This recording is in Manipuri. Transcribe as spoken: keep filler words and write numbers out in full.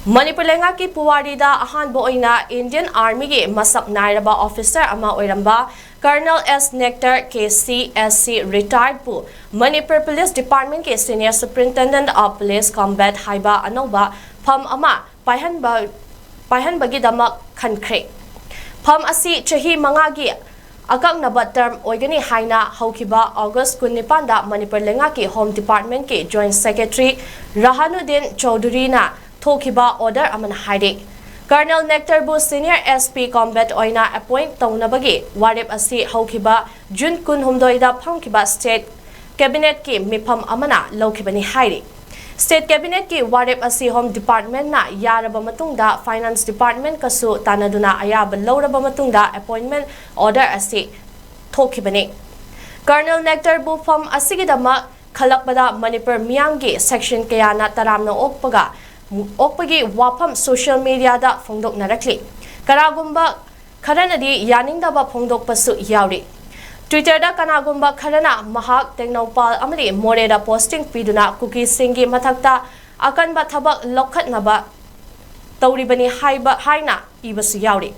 ꯃꯅꯤꯄꯨꯔ ꯂꯩꯉꯥꯛꯀꯤ ꯄꯨꯋꯥꯔꯤꯗ ꯑꯍꯥꯟꯕ ꯑꯣꯏꯅ Indian Armyꯒꯤ ꯃꯁꯛ ꯅꯥꯏꯔꯕ officer ꯑꯃ ꯑꯣꯏꯔꯝꯕ Colonel S Nectar, K C S C, retiredꯄꯨ Manipur Police Departmentꯀꯤ Senior Superintendent of Police Combat ꯍꯥꯏꯕ ꯑꯅꯧꯕ ꯐꯝ ꯑꯃ ꯄꯥꯏꯍꯟꯕ, ꯄꯥꯏꯍꯟꯕꯒꯤꯗꯃꯛ ꯈꯟꯈ꯭ꯔꯦ꯫ ꯐꯝ ꯑꯁꯤ ꯆꯍꯤ ꯃꯉꯥꯒꯤ ꯑꯀꯛꯅꯕ term ꯑꯣꯏꯒꯅꯤ ꯍꯥꯏꯅ ꯍꯧꯈꯤꯕ August ꯀꯨꯟꯅꯤꯄꯥꯟꯗ ꯃꯅꯤꯄꯨꯔ ꯂꯩꯉꯥꯛꯀꯤ Home Departmentꯀꯤ Joint Secretary ꯔꯍꯥꯅꯨꯗꯤꯟ ꯆꯧꯙꯨꯔꯤꯅ ꯊꯣꯛꯈꯤꯕ order ꯑꯃꯅ ꯍꯥꯏꯔꯤ꯫ Colonel Nectarꯕꯨ Senior S P Combat ꯑꯣꯏꯅ appoint ꯇꯧꯅꯕꯒꯤ ꯋꯥꯔꯦꯞ ꯑꯁꯤ ꯍꯧꯈꯤꯕ June ꯀꯨꯟꯍꯨꯝꯗꯣꯏꯗ ꯐꯝꯈꯤꯕ State Cabinetꯀꯤ ꯃꯤꯐꯝ ꯑꯃꯅ ꯂꯧꯈꯤꯕꯅꯤ ꯍꯥꯏꯔꯤ꯫ State Cabinetꯀꯤ ꯋꯥꯔꯦꯞ ꯑꯁꯤ Home Departmentꯅ ꯌꯥꯔꯕ ꯃꯇꯨꯡꯗ Finance Departmentꯀꯁꯨ ꯇꯥꯟꯅꯗꯨꯅ ꯑꯌꯥꯕ ꯂꯧꯔꯕ ꯃꯇꯨꯡꯗ appointment order ꯑꯁꯤ ꯊꯣꯛꯈꯤꯕꯅꯤ꯫ Colonel Nectarꯕꯨ ꯐꯝ ꯑꯁꯤꯒꯤꯗꯃꯛ ꯈꯜꯂꯛꯄꯗ ꯃꯅꯤꯄꯨꯔ ꯃꯤꯌꯥꯝꯒꯤ section ꯀꯌꯥꯅ ꯇꯔꯥꯝꯅ ꯑꯣꯛꯄꯒ, ꯑꯣꯛꯄꯒꯤ ꯋꯥꯐꯝ social mediaꯗ ꯐꯣꯡꯗꯣꯛꯅꯔꯛꯂꯤ꯫ ꯀꯅꯥꯒꯨꯝꯕ ꯈꯔꯅꯗꯤ ꯌꯥꯅꯤꯡꯗꯕ ꯐꯣꯡꯗꯣꯛꯄꯁꯨ ꯌꯥꯎꯔꯤ꯫ Twitterꯗ ꯀꯅꯥꯒꯨꯝꯕ ꯈꯔꯅ ꯃꯍꯥꯛ ꯇꯦꯡꯅꯧꯄꯥꯜ ꯑꯃꯗꯤ ꯃꯣꯔꯦꯗ posting ꯄꯤꯗꯨꯅ ꯀꯨꯀꯤꯁꯤꯡꯒꯤ ꯃꯊꯛꯇ ꯑꯀꯟꯕ ꯊꯕꯛ ꯂꯧꯈꯠꯅꯕ ꯇꯧꯔꯤꯕꯅꯤ ꯍꯥꯏꯕ, ꯍꯥꯏꯅ ꯏꯕꯁꯨ ꯌꯥꯎꯔꯤ꯫